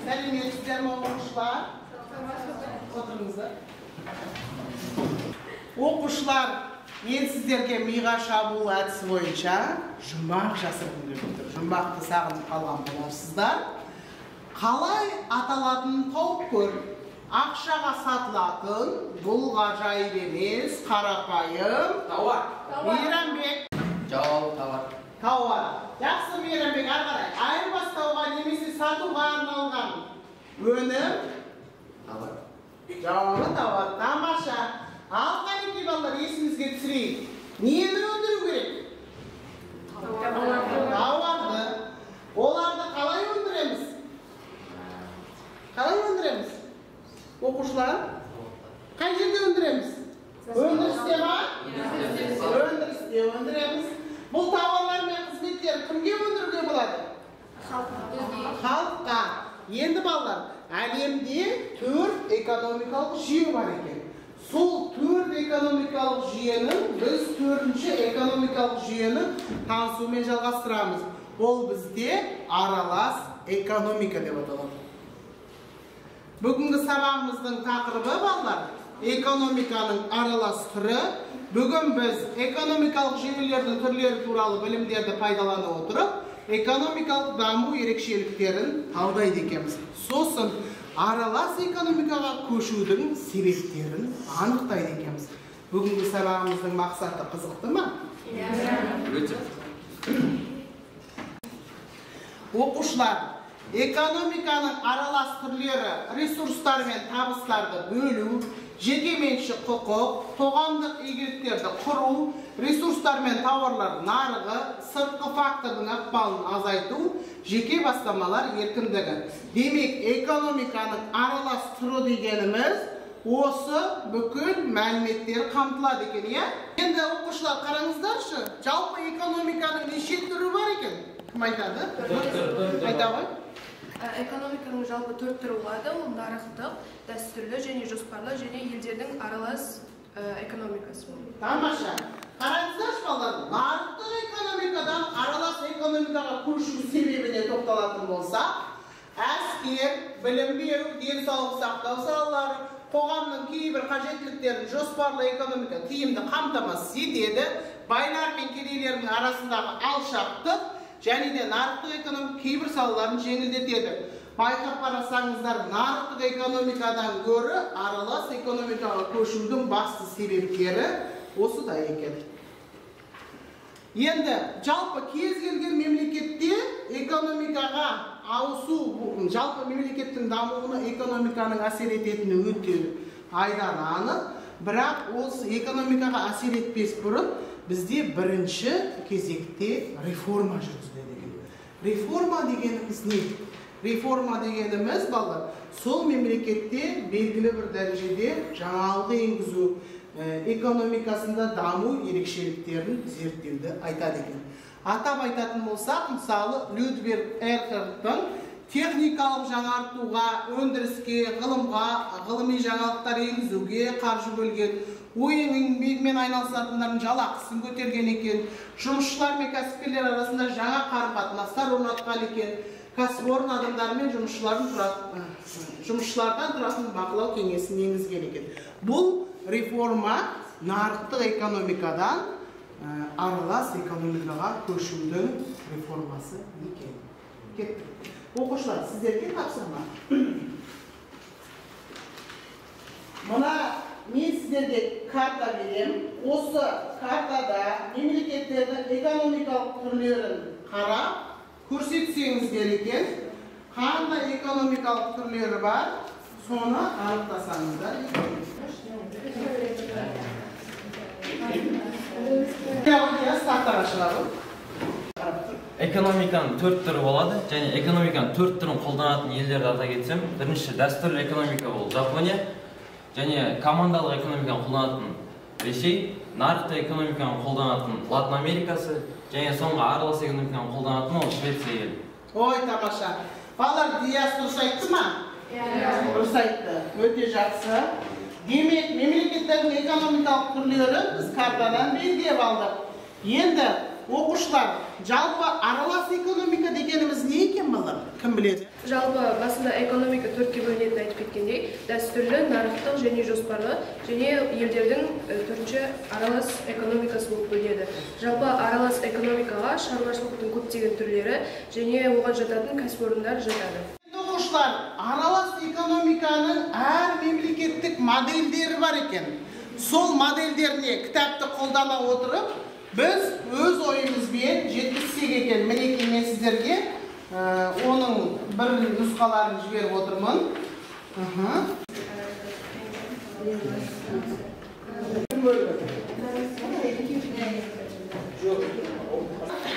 Сәлеметсіздер ме, оқушылар? Отырыңыздар. Оқушылар, мен сіздерге миға шабуыл әдісі бойынша жұмбақ жасырғым келіп тұр. Жұмбақты сағынып қалған боларсыздар. Қалай аталатынын тауып көр. Ақшаға сатылатын бұл ғажайып емес, қарапайым тауар. Мейрамбек. Жауабы тауар. Тауар. Жақсы, Мейрамбек, ары қарай. Айырбастауға немесе сатуға арналған өнім. Тауар. Жауабы тауар. Тамаша. Ал қанекей, балалар, есімізге түсірейік. Нені өндіру керек? Тауарды. Оларды қалай өндіреміз? Қалай өндіреміз? Оқушылар, қай жерде өндіреміз? Өндірісте ма? Өндірісте өндіреміз. Бұл тауарлар мен қызметтер кімге өндіруге болады? Халыққа. Енді балалар, әлемде 4 экономикалық жүйе бар екен. Сол 4 экономикалық жүйенің біз 4-ші экономикалық жүйені танысумен жалғастырамыз. Ол бізде аралас экономика деп аталады. Бүгінгі сабағымыздың тақырыбы, балалар, экономиканың аралас түрі. Бүгін біз экономикалық жүйелердің түрлері туралы білімдерді пайдалана отырып, экономикалық даму ерекшеліктерін талдайды екенбіз. Сосын аралас экономикаға көшудің себептерін анықтайды екенбіз. Бүгінгі сабағымыздың мақсаты қызықты ма? Өте. Оқушылар, экономиканың аралас түрлері ресурстар мен табыстарды бөлу, жеке меншік құқық, қоғамдық игіліктерді құру, ресурстар мен тауарлар нарығы, сыртқы фактордың ықпалын азайту, жеке бастамалар еркіндігі. Демек, экономиканың аралас түрі дегеніміз осы бүкіл мәліметтер қамтылады екен, иә? Енді оқушылар, қараңыздаршы, жалпы экономиканың неше түрі бар екен? Кім айтады? Айта ғой. Экономиканың жалпы 4 түрі болады. Ол нарықтық, дәстүрлі және жоспарлы және елдердің аралас экономикасы. Тамаша. Қараңыздаршы, балалар, нарықтық экономикадан аралас экономикаға көшу себебіне тоқталатын болсақ, әскер, білім беру, денсаулық сақтау салалары, қоғамның кейбір қажеттіліктерін жоспарлы экономика тиімді қамтамасыз етеді, байлар мен кедейлердің арасындағы алшақтық және де нарықтық экономика кейбір салаларын жеңілдетеді. Байқап қарасаңыздар, нарықтық экономикадан гөрі аралас экономикаға көшудің басты себептері осыда екен. Енді жалпы кез келген мемлекетте экономикаға ауысу, жалпы мемлекеттің дамуына экономиканың әсер ететіні өте айдан анық. Бірақ осы экономикаға әсер етпес бұрын бізде бірінші кезекте реформа жүргізіледі екен. Реформа дегеніміз не? Реформа дегеніміз, балалар, сол мемлекетте белгілі бір дәрежеде жаңалық енгізу, экономикасында даму ерекшеліктерін зерттеуді айтады екен. Атап айтатын болсақ, мысалы, Людвиг Эрхардтың техникалық жаңартуға, өндіріске, ғылымға, ғылыми жаңалықтар енгізуге қаржы бөлген, ойын еңбегімен айналысатындардың жалақысын көтерген екен, жұмысшылар мен кәсіпкерлер арасында жаңа қарым-қатынастар орнатқан екен, кәсіпорын адамдары мен жұмысшылардан тұратын бақылау кеңесін енгізген екен. Бұл реформа нарықтық экономикадан аралас экономикаға көшудің реформасы екен. Кеттік. Оқушылар, сіздерге тапсырма. Мына мен сіздерге карта берем. Осы картада мемлекеттердің экономикалық түрлерін қарап көрсетсеңіздер екен, қандай экономикалық түрлері бар, соны анықтасаңыздар екен. Тақтаға шығады. Экономиканың 4 түрі болады және экономиканың 4 түрін қолданатын елдерді ата кетсем, бірінші дәстүрлі экономика ол Жапония, және командалық экономиканы қолданатын Ресей, нарықтық экономиканы қолданатын Латын Америкасы, және соңғы аралас экономиканы қолданатын ол Швеция елі. Ой, тамаша. Балалар, Диас дұрыс айтты ма? Дұрыс айтты. Өте жақсы. Демек, мемлекеттердің экономикалық түрлерін біз картадан белгілеп алдық. Енді оқушылар, жалпы аралас экономика дегеніміз не екен, балалар? Кім біледі? Жалпы басында экономика төртке бөлінетінін айтып кеткендей, дәстүрлі, нарықтық және жоспарлы және елдердің төртінші аралас экономикасы болып бөлінеді. Жалпы аралас экономикаға шаруашылықтың көптеген түрлері және оған жататын кәсіпорындар жатады. Оқушылар, аралас экономиканың әр мемлекеттік модельдері бар екен. Сол модельдеріне кітапты қолдана отырып, біз өз ойымызбен жеткізсек екен. Мінекей мен сіздерге оның бір нұсқаларын жіберіп отырмын.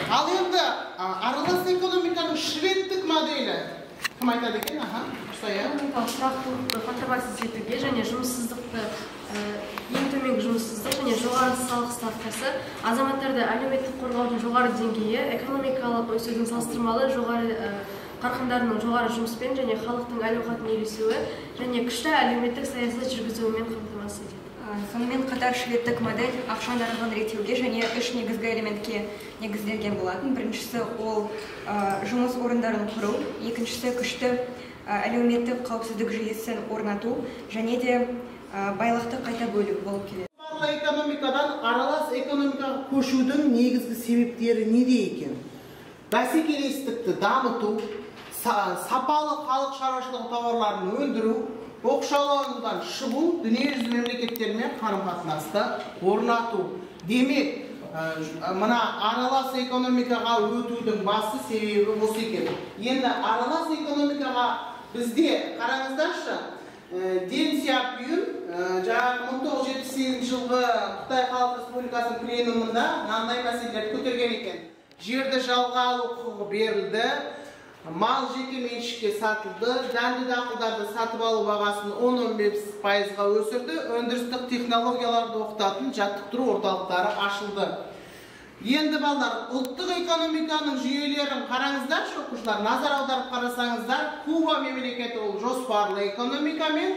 Ал енді аралас экономиканың шведтік моделі кім айтады екен? Экономикалық тұрақтылықты қамтамасыз етуге және жұмыссыздықты, ең төменгі жұмыссыздық және жоғары салық ставкасы, азаматтарды әлеуметтік қорғаудың жоғары деңгейі, экономикалық өсудің салыстырмалы жоғары қарқындарының жоғары жұмыспен және халықтың әл-ауқатын үйлесуі және күшті әлеуметтік саясат жүргізуімен қамтамасыз етеді. Сонымен қатар шведтік модель ақша нарығын реттеуге және үш негізгі элементке негізделген болатын. Біріншісі ол жұмыс орындарын құру, екіншісі күшті әлеуметтік қауіпсіздік жүйесін орнату және де байлықты қайта бөлу болып келеді. Жоспарлы экономикадан аралас экономикаға көшудің негізгі себептері неде екен? Бәсекелестікті дамыту, сапалы халық шаруашылығы тауарларын өндіру, оқшауланудан шығу, дүниежүзі мемлекеттерімен қарым-қатынасты орнату. Демек, мына аралас экономикаға өтудің басты себебі осы екен. Енді аралас экономикаға бізде қараңыздаршы, Дэн Сяопин жаңағы 1978 жылғы Қытай Халық Республикасының пленумында мынандай мәселелерді көтерген екен. Жерді жалға алу құқығы берілді, мал жеке меншікке сатылды, дәнді дақылдарды сатып алу бағасын 10-15%-ға өсірді, өндірістік технологияларды оқытатын жаттықтыру орталықтары ашылды. Енді балалар, ұлттық экономиканың жүйелерін қараңыздаршы, оқушылар, назар аударып қарасаңыздар, Куба мемлекеті ол жоспарлы экономикамен,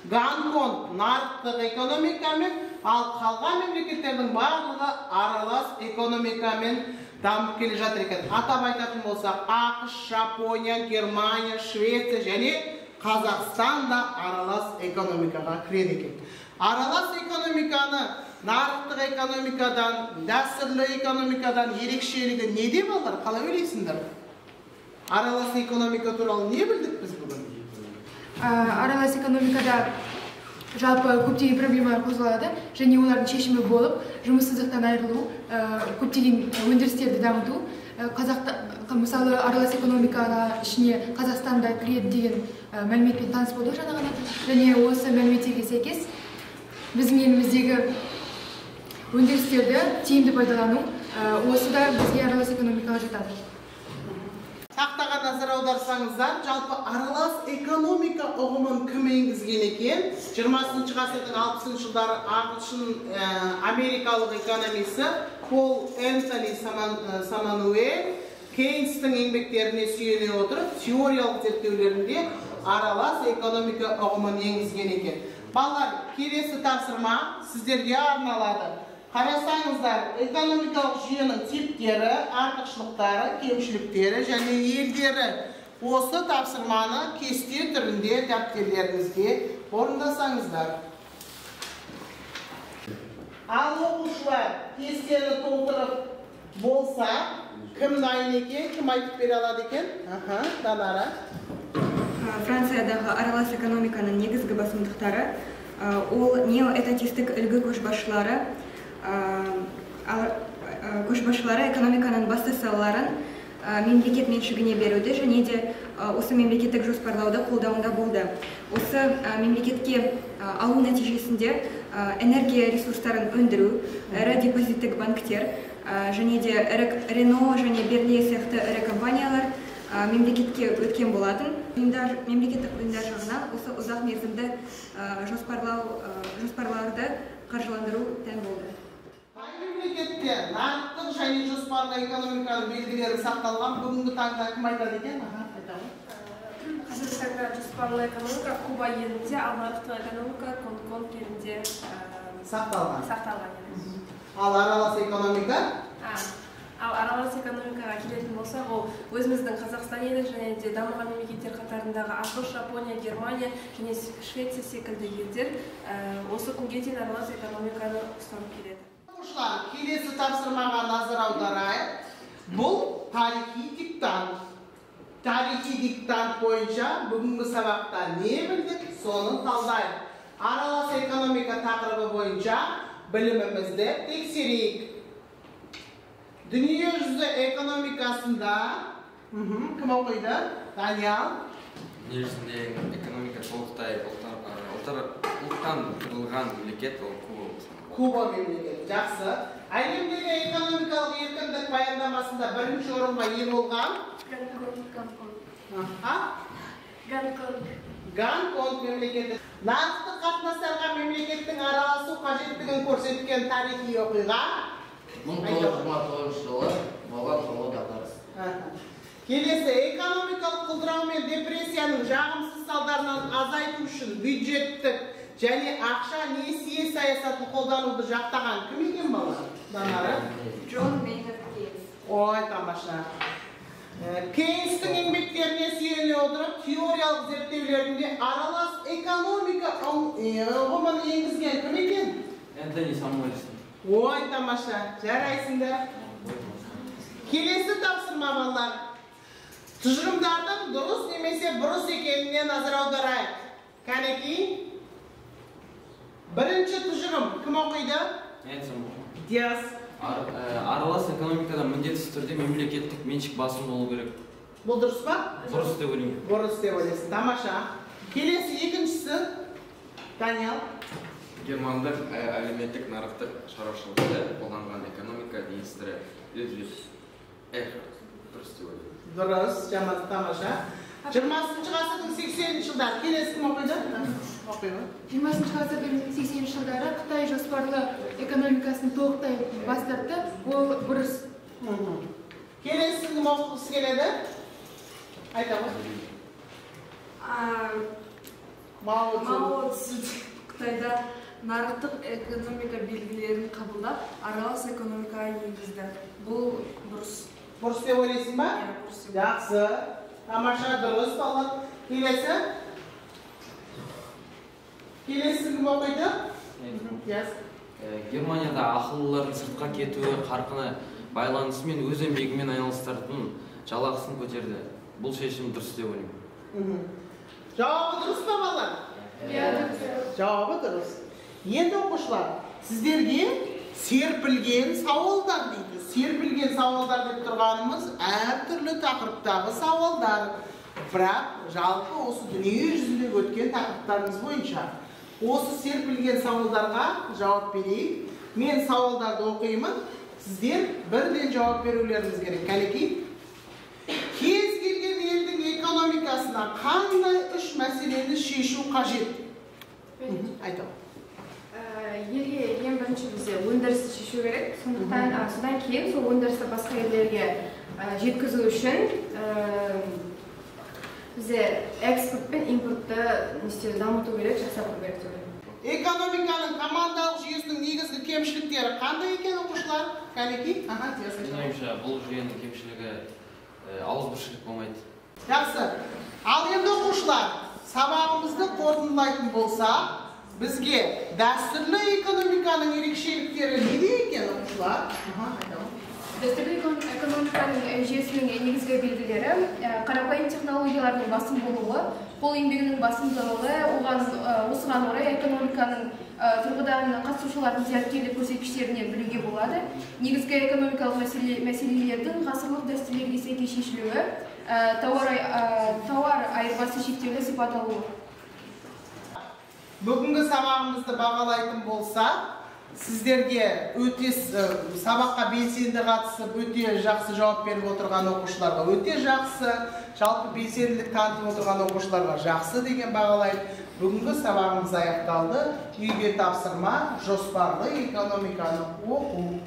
Гонконг нарықтық экономикамен, ал қалған мемлекеттердің барлығы аралас экономикамен дамып келе жатыр екен. Атап айтатын болсақ, АҚШ, Жапония, Германия, Швеция және Қазақстан да аралас экономикаға кіреді екен. Аралас экономиканы нарықтық экономикадан, дәстүрлі экономикадан ерекшелігі неде, балалар? Қалай ойлайсыңдар? Аралас экономика туралы не білдік біз бүгін? Аралас экономикада жалпы көптеген проблемалар қозғалады және олардың шешімі болып жұмыссыздықтан айырылу, көптеген өндірістерді дамыту. Мысалы, аралас экономикаға ішіне Қазақстан да кіреді деген мәліметпен таныс болдық жаңа ғана. Және осы мәліметтерге сәйкес біздің еліміздегі өндірістерді тиімді пайдалану, осы да бізге аралас экономикаға жатады. Тақтаға назар аударсаңыздар, жалпы аралас экономика ұғымын кім енгізген екен? 20 ғасырдың 60 жылдары ағылшын америкалық экономисі Пол Энтони Самануэль Кейнстің еңбектеріне сүйене отырып, теориялық зерттеулерінде аралас экономика ұғымын енгізген екен. Балалар, келесі тапсырма сіздерге арналады. Қарасаңыздар, экономикалық жүйенің типтері, артықшылықтары, кемшіліктері және елдері. Осы тапсырманы кесте түрінде дәптерлеріңізге орындасаңыздар. Ал оқушылар, кестені толтырып болса, кім дайын екен, кім айтып бере алады екен? Аха, Данара. Франциядағы аралас экономиканың негізгі басымдықтары ол неоэтатистік үлгі көшбасшылары экономиканың басты салаларын мемлекет меншігіне беруді және де осы мемлекеттік жоспарлауды қолдауында болды. Осы мемлекетке алу нәтижесінде энергия ресурстарын өндіру, ірі депозиттік банктер және де Рено және Берле сияқты ірі компаниялар мемлекетке өткен болатын. Мемлекеттік ұйымдар жағынан осы ұзақ мерзімді жоспарларды қаржыландыру тән болды. Қай мемлекетте нарықтық және жоспарлы экономиканың белгілері сақталған? Бүгінгі таңда кім айтады екен? Қазіргі таңда жоспарлы экономика Куба елінде, ал нарықтық экономика Гонконг елінде сақталған. Сақталған. Ал аралас экономика? Ал аралас экономикаға келетін болсақ, ол өзіміздің Қазақстан елі және де дамыған мемлекеттер қатарындағы АҚШ, Жапония, Германия және Швеция секілді елдер осы күнге дейін аралас экономиканы ұстанып келеді. Оқушылар, келесі тапсырмаға назар аударайық. Бұл тарихи диктант. Тарихи диктант бойынша бүгінгі сабақта не білдік, соны талдайық. Аралас экономика тақырыбы бойынша білімімізді тексерейік. Дүниежүзі экономикасында кім оқиды? Даниял. Дүниежүзінде экономика толықтай ұлттандырылған мемлекет ол Куба. Куба мемлекеті. Жақсы. Әлемдегі экономикалық еркіндік баяндамасында бірінші орынға ие болған? Гонконг. Гонконг мемлекеті. Нарықтық қатынастарға мемлекеттің араласу қажеттігін көрсеткен тарихи оқиға? 1929 жылы болған ұлы дағдарыс. Келесі, экономикалық құлдырау мен депрессияның жағымсыз салдарынан азайту үшін бюджеттік және ақша несие саясатын қолдануды жақтаған кім екен бала? Данара? Джон Мейнард Кейнс. Ой, тамаша. Кейнстің еңбектеріне сүйене отырып, теориялық зерттеулерінде аралас экономика ұғымын енгізген кім екен? Энтони Самуэльсон. Ой, тамаша, жарайсыңдар. Келесі тапсырма, балалар. Тұжырымдардың дұрыс немесе бұрыс екеніне назар аударайық. Кәнекей. Бірінші тұжырым кім оқиды? Диас. Аралас экономикада міндетті түрде мемлекеттік меншік басым болу керек. Бұл дұрыс па? Дұрыс деп ойлаймын. Дұрыс деп ойлайсың. Тамаша. Келесі екіншісі. Даниял. Германдық әлеуметтік нарықтық шаруашылықты қолданған экономика министрі Людвиг Эрхард. Дұрыс деп ойлаймын. Дұрыс, жаман, тамаша. 20-шы ғасырдың 80-ші жылдары. Келесі кім оқиды? Оқиды. 20-шы ғасырдың 80-ші жылдары Қытай жоспарлы экономикасын толықтай бас тартты. Ол бұрыс. Келесі кім оқығысы келеді? Айта ғой. Мао Цзэдун Қытайда нарықтық экономика белгілерін қабылдап, аралас экономикаға енгізді. Бұл бұрыс. Бұрыс деп ойлайсың ба? Иә, бұрыс. Жақсы. Тамаша, дұрыс балалар. Келесі. Келесі кім оқиды? Германияда ақыллылардың сыртқа кетуі қарқыны байланысымен өз еңбегімен айналыстыратын жалақысын көтерді. Бұл шешім дұрыс деп ойлаймын. Жауабы дұрыс па, балалар? Иә, дұрыс. Жауабы дұрыс. Енді оқушылар, сіздерге серпілген сауалдар дейді. Серпілген сауалдар деп тұрғанымыз әртүрлі тақырыптағы сауалдар. Бірақ жалпы осы дүние жүзінде өткен тақырыптарымыз бойынша осы серпілген сауалдарға жауап берейік. Мен сауалдарды оқимын, сіздер бірден жауап берулеріңіз керек. Кәлекей, кез келген елдің экономикасына қандай үш мәселені шешу қажет? Айтау. Елге ең бірінші бізде өндірісті шешу керек. Сондықтан содан кейін сол өндірісті басқа елдерге жеткізу үшін бізде экспорт пен импортты дамыту керек, жақсарту керек деп ойлаймын. Экономиканың командалық жүйесінің негізгі кемшіліктері қандай екен, оқушылар? Кәнекей? Аха, менің ойымша, бұл жүйенің кемшілігі ауызбіршілік болмайды. Жақсы. Ал енді оқушылар, сабағымызды қорытындылайтын болсақ, бізге дәстүрлі экономиканың ерекшеліктері неде екен, оқушылар? Аха, айтамын. Дәстүрлі экономиканың жүйесінің негізгі белгілері қарапайым технологиялардың басым болуы, қол еңбегінің басымдылығы, осыған орай экономиканың тұрғыдан қатысушылардың зияткерлік көрсеткіштерінен білуге болады. Негізгі экономикалық мәселелердің ғасырлық дәстүрлерге сәйкес шешілуі, тауар айырбасы шектеулі сипат алуы. Бүгінгі сабағымызды бағалайтын болсақ, сіздерге өте сабаққа белсенді қатысып, өте жақсы жауап беріп отырған оқушыларға өте жақсы, жалпы белсенділік танытып отырған оқушыларға жақсы деген бағалайды. Бүгінгі сабағымыз аяқталды. Үйге тапсырма, жоспарлы экономиканы оқу.